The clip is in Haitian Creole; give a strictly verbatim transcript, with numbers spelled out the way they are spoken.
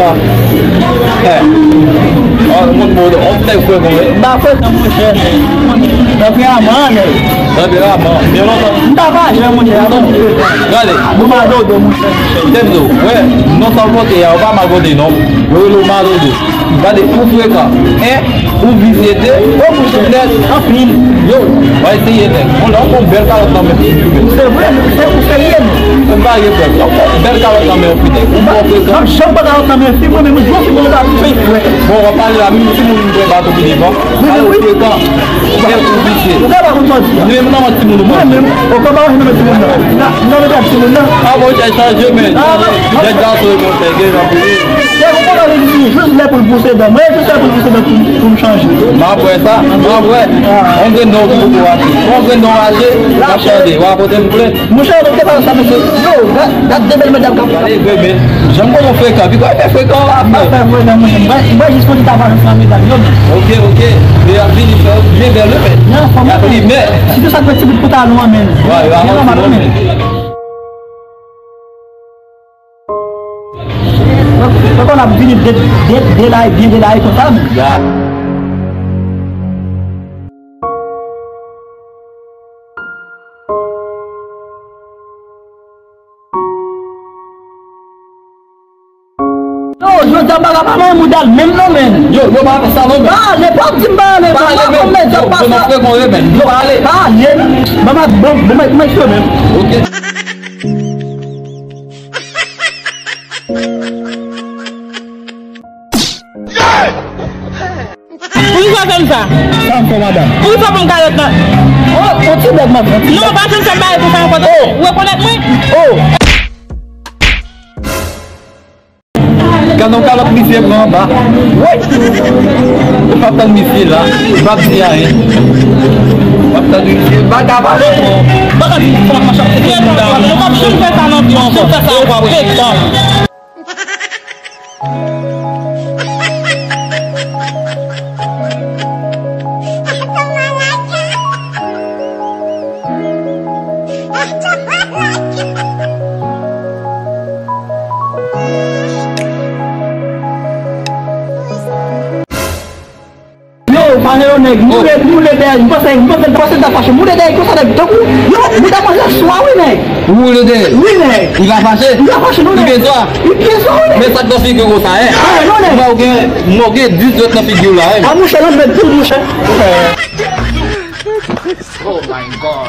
Ò, moun bon, on tèk frekan, wi. M pa frekan, monchè. Tanperaman, nèg. Tanperaman. Byen lontan. M ta pa jan, monchè. Gade. Bon, madodo, monchè. Tèm do. Wè, non sa w pote a, ou pa mal pote, non. Yo rele w madodo. Gade, ou frekan. En, ou visye de. Ou nèt. Anpil. Yo, w a eseye, nèg. Bon, la, ou pran bèl kalòt nan men. Se vre, se ou serye, non? M pa gen pèp. Ou pran bèl kalòt nan men, ou fini. Ou bon frekan. M ap janm pran kalòt nan men fi, mwen menm, yon fi mwen ta fè frè. Bon, w ap pale la, menm timoun mwen ba tou vini, bon. Wi, wi. Ou frekan. Ou gen pou visye. Ou gen pa konn sa w di a. Menm nan timoun ou mwen menm, ou konn pa wè nan timoun nan. Nan, nan timoun nan. A bon, jèj chanje, men. Jèj gason, e konsa, gen jan pou li. Se pou mwen, li di, jis lè pou l pouse dan. Mwen, jis lè pou l pouse dan pou, pou m chanje. M ap wè sa, m ap wè. On grenn non ki poko raje. On grenn non raje, l ap chanje. W a pote m plent. Monchè, nou te pale sa, mesye. Yo, gad, gad de bèl medam k ap. Gade, bebe. Janm kòman frekan. Pi kòman frekan la, men. M pa fè frekan, monchè. M pa, m pa jis konn ta pale ansanm medam yo, men. Ok, ok. E y ap vini fè yo byen bèl, men. Y ap limè. Sitou sa k fè ti bout pantalon an, men. Wi, y ap vini, men. Donk, donk, n ap vini de, de, delaye, byen delaye konsa, men. Ya. Yo, jodi a m pa ka pa manyen mouda l menm non, men. Yo, yo pa fè sa non, men. Pa ale, pa di m pa ale, pa ale, men. Yo, bon, frè, bon, men. Yo, pa ale. Pa ale. Ban m, bon, bon, men, men, men. Ok. Poukisa w fè m sa? Sa m fè, madanm? Poukisa w pran kalòt nan? Oh, on ti blag, madanm. Non, pa janm fè m bagay konsa ankò. Oh. Ou rekonèt mwen? Oh. Gade yon kalòt misye pran anba. Woy! Ou p ap tann misye la. Li p ap di anyen. Ou p ap tann misye. Vagabon. Bagay sa machan. Ou p ap janm fè sa nan vi w ankò. Ou p ap janm fè sa ankò. Respè. Yo, pale yo, nèg. Moule, moule dèyè. M panse, m panse, m panse l ta fache. Moule dèyè konsa, nèg. Tankou, yo, mouda manzè swa, wi, nèg. Ou moule dèyè? Wi, nèg. Li pa fache? Li pa fache, non, nèg. Li byen swa? Li byen swa, wi, nèg. Men sa k nan figi w konsa, en? Ah, non, nèg. Ou gen, ou gen dis dwèt nan figi w la, en? Ah, monchè, lan mèt pou monchè. Oh my God.